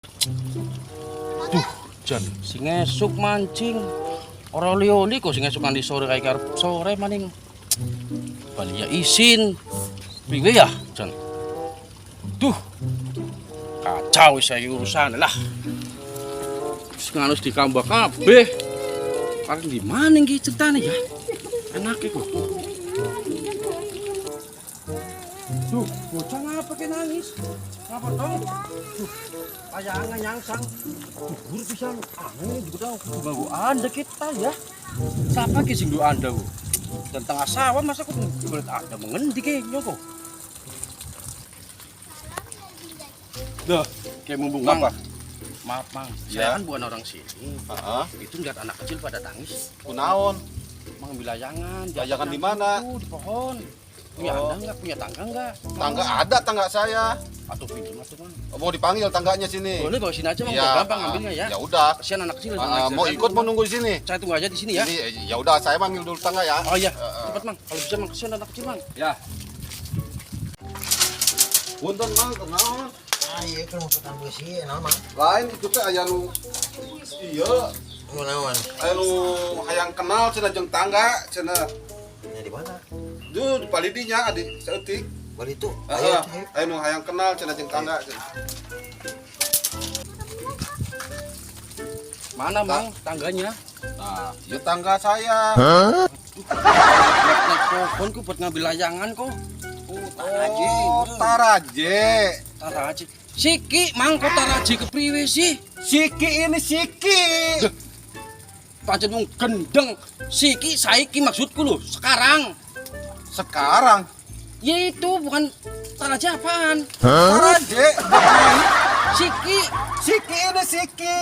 Duh, jan sing esuk mancing. Ora oli-oli kok sing esuk nganti sore kae karep sore maning. Bali ya isin. Piye ya, jan? Duh. Kacau wis saiki urusan lah. Wis nganus dikambah kabeh. Arep di mana iki ceritane ya? Enak kok. Duh, bocah ngapa ke nangis? Ngapa dong? Duh, layangan nyangsang. Dhuwur pisan. Anu juga tau kudu nganggo anda kita ya. Siapa ki sing duwe anda ku? Dan tengah sawah masa kudu golek anda mengendi ki nyoko? Duh, kayak mumbung Mang. Maaf, Mang. Saya Ya. Kan bukan orang sini. Heeh. Itu ngeliat anak kecil pada tangis. Kunaon? Mengambil layangan. Di Layangan atas di mana? Itu, di pohon. Punya Oh. anda nggak? Punya tangga nggak? Tangga ada tangga saya. Atau pinjam atau Mang. Oh, mau dipanggil tangganya sini. Boleh bawa sini aja, Mang. Iya. Biar gampang ngambilnya ya. Ya udah. Kasihan anak kecil. Mau ikut mau nunggu di sini? Saya tunggu aja di sini ya. Ini ya udah saya manggil dulu tangga ya. Oh iya, cepat Mang. Kalau bisa Mang, kasihan anak kecil Mang. Ya. Punten Mang, kunaon? Ah iya kalau mau ketemu sih, naon Mang? Lain itu teh aya nu iya, Nu naon? Aya nu hayang kenal cenah jeung tangga cenah. Nya di mana? Duh, di palidinya adi saeutik. Bali itu. Heeh, Ayo, aya nu hayang kenal cenah jeung tangga cenah. Mana Mang tangganya? Nah, ieu tangga saya. Naik pohon ku buat ngambil layangan kok. Oh, taraje. Oh, taraje. Taraje. Siki, Mang, kok taraje kepriwe sih? Siki ini siki. Pancen wong gendeng. Siki saiki maksudku loh, sekarang. Sekarang. Ya itu bukan taraje apaan? Taraje. Siki. Siki ini siki.